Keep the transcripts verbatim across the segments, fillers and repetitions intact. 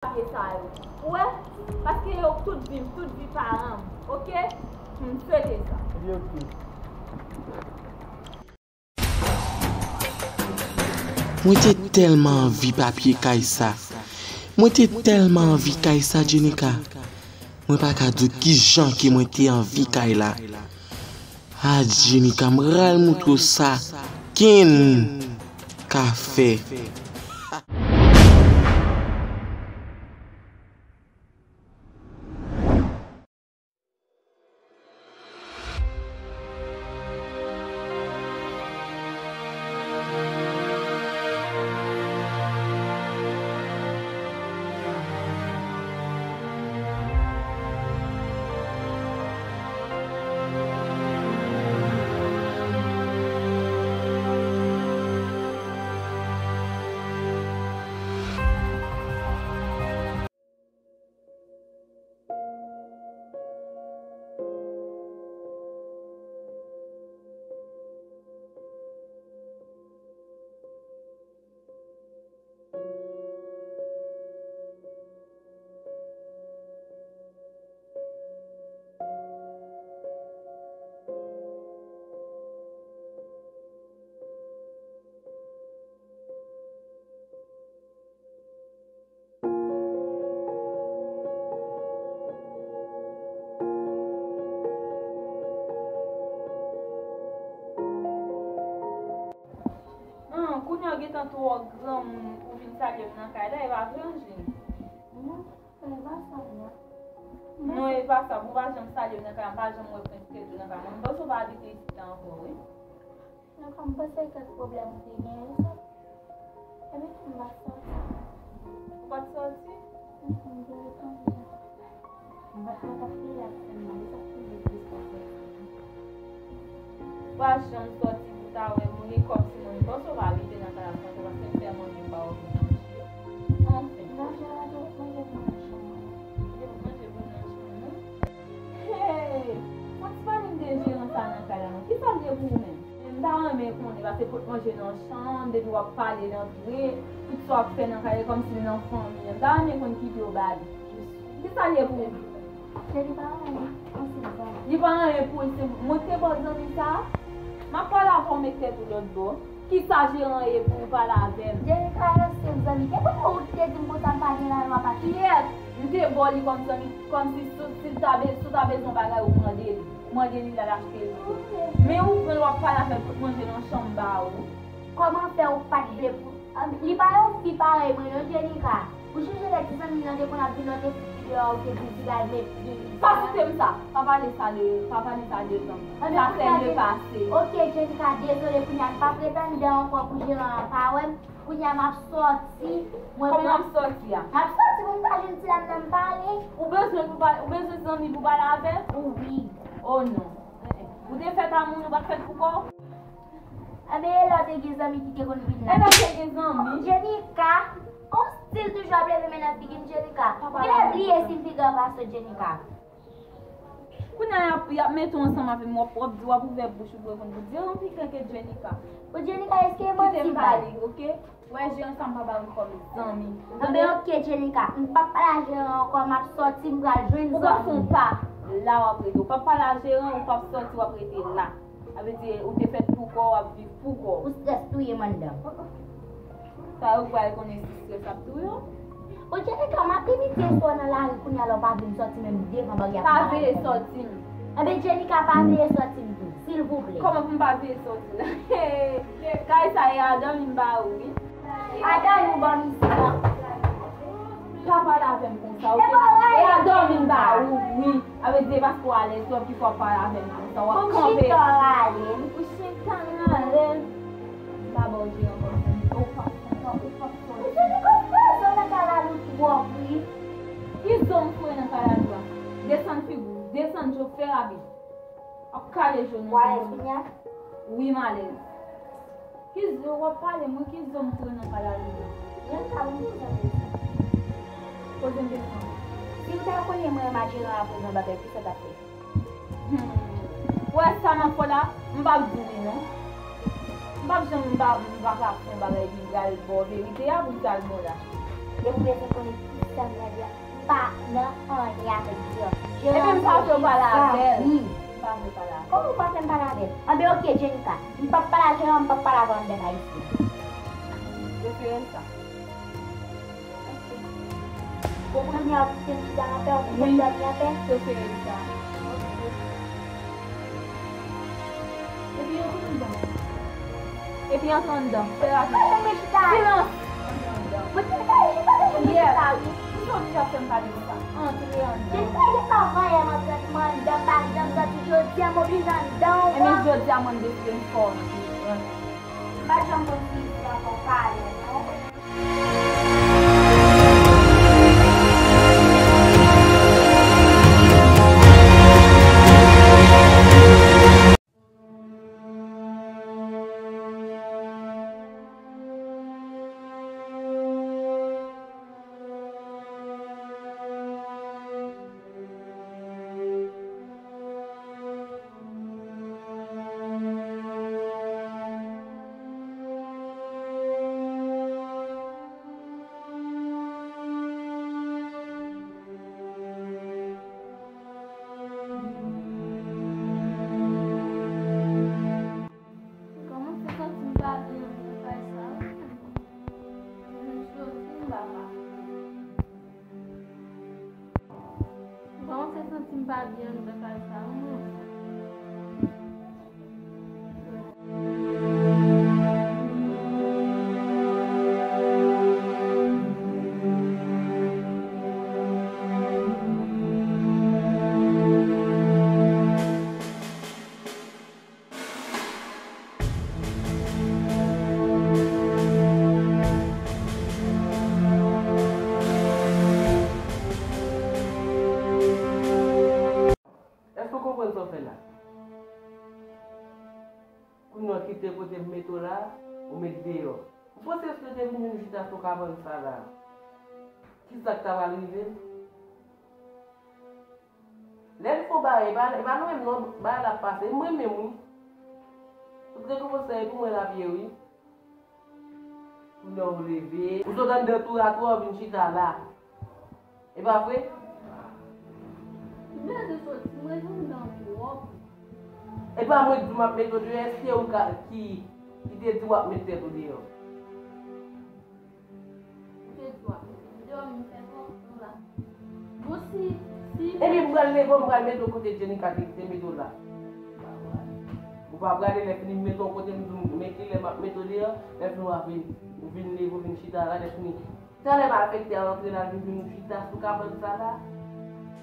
papye sa yo. Ou wè? Paske yo tout vi m, tout vi paran m. Oke? M swete sa. Ebyen, oke. Mwen te tèlman anvi papye kay sa. Mwen te tèlman anvi kay sa, Jenika. Mwen pa ka di w kijan ke mwen te anvi kay la. A, Jenika, m pral moutre w sa Ken ka fè. An, kounye a w gentan twò granmoun pou vin salye m nan kay la, e pa vre, Angeline? Non, e pa sa, non. Non, e pa sa. Ou pa janm salye m nan kay la, m pa janm wè pwent tèt ou nan kay mwen. M panse w pa abite isit la ankò, wi. Non, kòm m panse kèk pwoblèm ou te genyen, wi, sa. Ebyen, m pa t sòti. Ou pa t sòti? Mm, m te reponn. M pa t nan kafeterya sèlman, li t ap fini plis pase. Ou pa janm sòti pou ta wè moun, e kòmsi moun. Panse w pa abite nan kay la, panse w pa fè manje ba w pou manje. Anfen. Manje a te manje pou nan chanm. Li te manje pou nan chanm, non? Hey! Fò ti pale m de jeran sa nan kay la, non. Kisa l ye pou ou menm? M ta renmen konnen, paske pot manje nan chanm, depi w ap pale l antre, tout sa w ap fè nan kay la, kòmsi l nan fanmi an. M ta renmen konn ki pye w ba li. Kisa l ye pou ou? Li pa anyen, yon sèl zanmi. Li pa anyen pou li, se mwen te ba w zanmi sa a? M ap pale avè w, met tèt ou lòt bò. Kisa jeran ye pou ou pale avè m? Jenika, yon sèl zanmi. Gen kote ou te di m konsa m pa gen lalwa pa. Kiyès? M te ba w li kòm zanmi, kòmsi si, si l ta be-, si w ta bezwen yon bagay, ou mande li. Ou mande li, l al achte l pou ou. Men ou pran l, w ap pale avè l, pot manje nan chanm ba ou. Kòman fè ou pa t vle pou, an, li pa yon fi parèy mwen non, Jenika. Ou sonje lè ti zanmi w lan te konn ap vin nan te fout li deyò, ou te di l ti pral met pye li. Pa site m sa. Pa pale sa de, pa pale sa devan m. Sa se le pase. Oke, Jenika, dezole, kounye a m p ap ret anndan ankò pou jeran an pa wè m. Kounye a m ap sòti. Mwen... Kòman w ap sòti a? M ap sòti pou m ta jwenn ti dam nan m pale. Ou bezwen pou pale, ou bezwen zanmi pou pale avè l? Wi. Oh non. Ou te fèt a moun, ou pa t fèt pou kò w? Enben, e lè w te gen zanmi ki te konn vin la. E lè w te gen zanmi? Jenika, on stil toujou ap leve men nan figi m, Jenika. Ou genlè bliye si m pi gran pase w, Jenika. Kounye a y ap, y ap mete w ansanm avè m, w ap, w ap di, w ap ouvè bouch ou pou reponn pou di, "Oh, m pi gran ke Jenika." Pou Jenika, èske manti bay? Kite m pale, oke? Wè, jeran sa m pa ba w kòm zanmi. Anben, oke, Jenika, m p ap pale a jeran ankò, m ap sòti, m pral jwenn zanmi. Ou pral fè yon pa, la w ap rete. Ou p ap pale a jeran, ou p ap sòti, w ap rete la. Sa vle di, ou te fèt pou kò w, w ap viv pou kò w. Ou strès touye m anndan. Sa yo pral konnen si strès ap touye w. Bon, Jenika, m ap evite sou nan lari kounye a, lè w pa vle m sòti menm devan baryè. Pa veye sòti m. Enben, Jenika, pa veye sòti m tou, silvouplè. Kòman pou m pa veye sòti l? Kay sa e a dòmi m ba ou, wi. A dòmi w ban m sa. Pa pale avè m konsa, oke? E a dòmi m ba ou, wi. A vle di, paske w alèz, w ap pi fò pale avè m konsa. W ap kanpe. Pou chita w rale. Pou chita m rale. M pa ba w di ankò, zanmi. Ou p ap, ou p ap, ou p ap sòti. Mesye, nou konn prezan nan kay la, nou twòp, wi. Ki zo m foure nan kay la tou a? Desann figi w, desann je w, fè rapid. W ap kale je w nan figi w. Ou alèz kounye a? Wi, m alèz. Ki zo w ap pale, mwen, ki zo m foure nan kay la tou a? Jan sa, ou konn prezan. Poze m kesyon. Si w ta konnen mwen renmen jeran a prezan bagay, kisa w t ap fè? Hmm. Ou wè sa m ap fè w la? M p ap di w li non. M p ap janm, m pa, m pa ka fè yon bagay epi m pral ba w verite a pou m pral ba w la. Epi w bezwen konnen ki Sa m gade a, m pa nan anyen avèk Jean. Epi m pa vle w pale avè l. M pa vle w pale avè l. Kòman w pa vle m pale avè l? Anben, oke, Jenika. M p ap pale a Jean, m p ap pale avè w ann bèt ayisyen. Preferansa. Kounye a w kite m chita anpè, w kite m dòmi anpè. Preferansa. Epi yo tout bon. Epi antre anndan. Fè rapid. Silans! Mwen te ka li pa te jwenn sa wi. Pou sa w di ap fè m pale konsa? Antre anndan. Depi sa gen pa vwaye m antre anndan, pa anndan, m santi jodi a m oblije anndan wi. Ebyen jodi a mwen m deside m fè w rantre. M pa t janm konn si isi a fè w pale non. Kòmanse santi m pa byen anndan kay sa wi. Jodi m pa ka. M kòmanse santi m pa byen anndan kay sa wi mwen. Èske w konprann sa w fè la? Kounye a w kite kote m mete w la, ou met deyò. Ou panse si w te vin jwenn chita sou kabann sa la, kisa k ta pral rive? Lè n fè yon bagay, e pa, e pa nou menm non, bagay la ap pase. M renmen m wi. Tout rekonpans la e pou mwen l ap ye wi. Kounye a w leve. Ou sot anndan touratwa, w vin chita la. E pa vre? Ou bezwen soti, mwen jwenn nan twòp. E pa mwen k di w m ap mete w deyò, èske ou ka, ki, ki te di w ap met tèt ou deyò? Ou te di w ap mete m deyò, men m fè twòp tan la. Bon, si, si. Ebyen, m pral leve w, m pral mete w kote Jenika te, te mete w la. Ou pa prale, lè fini m mete w kote m di w, men kilè m ap mete w deyò, lè fini w ap vin, ou vin leve, ou vin chita la, lè fini. Talè malfektè a rantre la, li vin chita sou kabann sa la.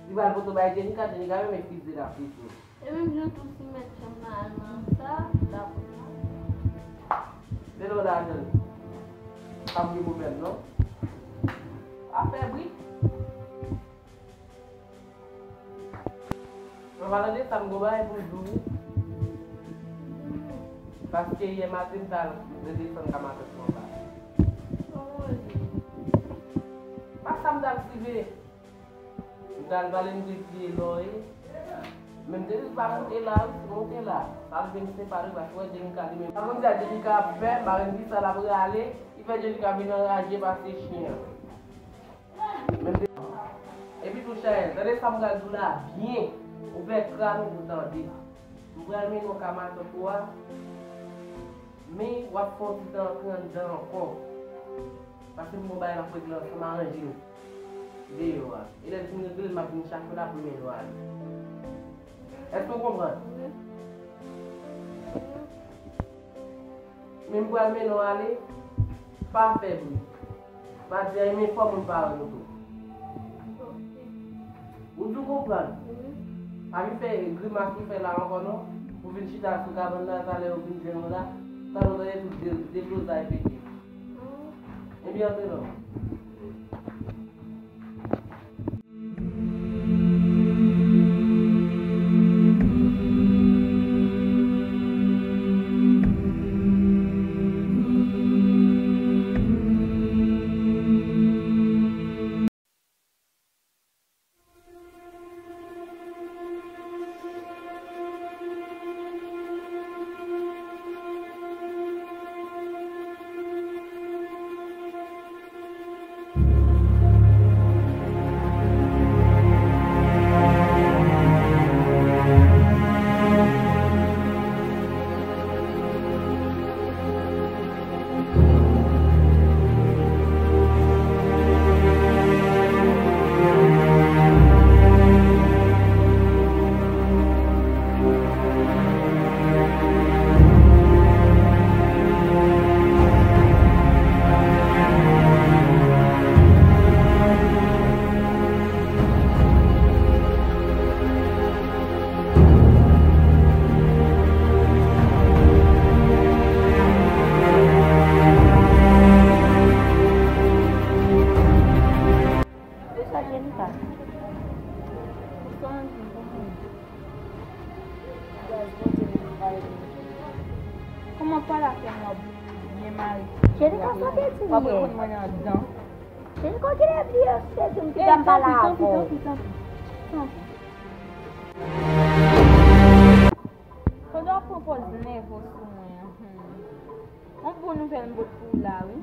Li pral pote w bay Jenika, Jenika menm eskize l ap pito. E menm jan tou si mèt chanm nan al nan sa, l ap. Mete w ladan l. Pa gen pwoblèm non. Pa fè bri. An palan de sa, m gon bagay pou m di w wi. Paske yè maten m t al redesann ka matant mwen anba. Pa sa m t al sive. M t al pale, m te kriye lòye. Men m te di pa monte la wi, si monte la. Sa rive m separe, paske w wè Jenika li menm. Sa konn sa Jenika ap fè, m pa konn kisa l ap rale, ki fè Jenika vin anraje pase chen an. Epi tou Chayèl, tande sa m pral di w la byen. Ouvè kràn ou pou tande. M pral mennen w ka matant ou a. Men w ap fè yon ti tan antre anndan ankò. Paske m gon bagay m ap regle ansanm, aranje nou deyò a. E lè l fin regle l, m ap vin chache w la pou m mennen w ale. Èske w konprann? Men m pral mennen w ale, pa fè bri. Pa di anyen, men fò moun pa wè nou tou. Ou di w konprann? Pa vin fè grimas ou fè la ankò non. Ou vin chita sou kabann la, talè yo vin jwenn ou la. Talè w tande tout de-, deblozay pete. Ebyen, antre non. Sa Jenika? Ou sonje pou mwen. Gaz Bondye vin bay li. Kòman pale ak yon nòb byen mare? Jenika, sa w te di m yè? W ap reponn mwen anndan. Jenika, kilè w te di m ki ta m pale avè w? Tanpri, tanpri, tanpri, tanpri. Pandan w ap pran pòz nève w sou mwen an, hmm. Yon bon nouvèl m pot pou w la, wi.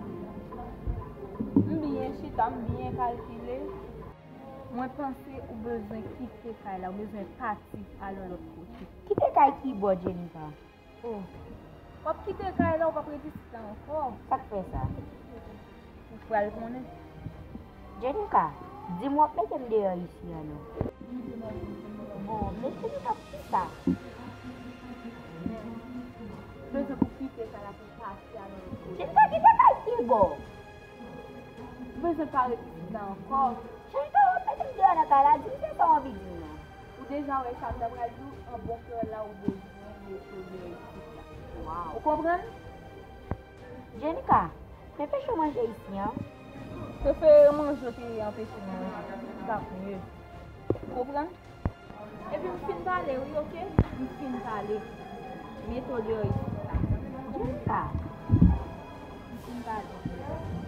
M byen chita, m byen kalkile. Mwen panse ou bezwen kite kay la, ou bezwen pati al yon lòt kote. Kite kay ki bò, Jenika? Oh. W ap kite kay la, ou p ap ret isit la ankò. Sa k fè sa? Ou pral konnen. Jenika, di m w ap mete m deyò isi an non. Bon, mete m nan kisa? Bezwen pou kite kay la pou pase al yon lòt kote. Jenika, kite kay ki bò? Ou bezwen pa ret isit la ankò. Jenika, w ap mete m deyò nan kay la, di m se sa w anvi di m nan. Ou deja wè sa m ta pral di w, an bon kè la ou bezwen mete deyò isit la. Waw. Ou konprann? Jenika, men peche w manje isi an. Prefere manje w te anpeche m manje. Sa mye. Ou konprann? Epi m fin pale, wi, oke? M fin pale. Mete w deyò isit la. Jenika. M fin pale.